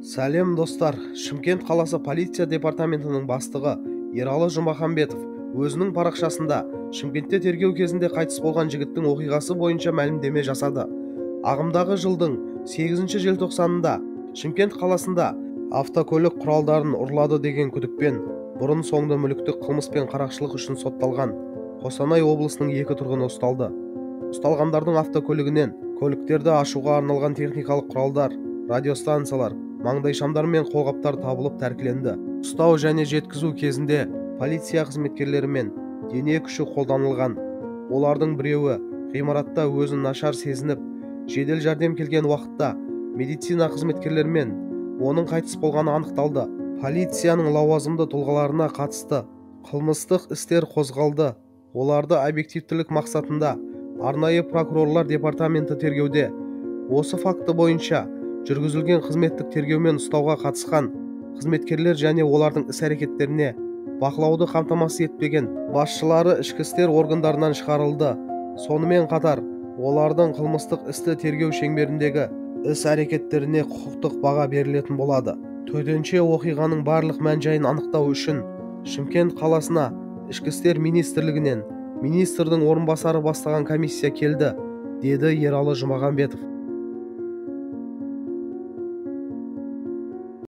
Сәлем, достар! Шымкент қаласы полиция департаментінің бастығы Ералы Жұмаханбетов өзінің парақшасында Шымкентте тергеу кезінде қайтыс болған жігіттің оқиғасы бойынша мәлімдеме жасады. Ағымдағы жылдың 8 желтоқсанында Шымкент қаласында автокөлік құралдарын ұрлады деген күдікпен бұрын соңды мүліктік қылмыс пен қарақшылық үшін сотталған Қостанай облысының екі тұрғыны ұсталды. Ұсталғандардың автокөлігінен көліктерді ашуға арналған техникалық құралдар, радиостанциялар, маңдайшамдар мен қолғаптар табылып тәркіленді. Ұстау және жеткізу кезінде полиция қызметкерлерімен дене күші қолданылған. Олардың біреуі ғимаратта өзін нашар сезініп, жедел жәрдем келген уақытта медицина қызметкерлерімен оның қайтыс болғаны анықталды. Полицияның лауазымды тұлғаларына қатысты қылмыстық істер қозғалды. Оларды объективтілік мақсатында арнайы прокурорлар департаменті тергеуде. Осы факті бойынша жүргізілген қызметтік тергеумен ұстауға қатысқан қызметкерлер және олардың іс-әрекеттеріне бақылауды қамтамасыз етпеген басшылары ішкі істер органдарынан шығарылды. Сонымен қатар, олардың қылмыстық істі тергеу шеңберіндегі іс-әрекеттеріне құқықтық баға берілетін болады. Төтенше оқиғаның барлық мән-жайын анықтау үшін Шымкент қаласына Ішкі істер министрлігінен министрдің орынбасары бастаған комиссия келді, деді Ералы Жұмағанбетов.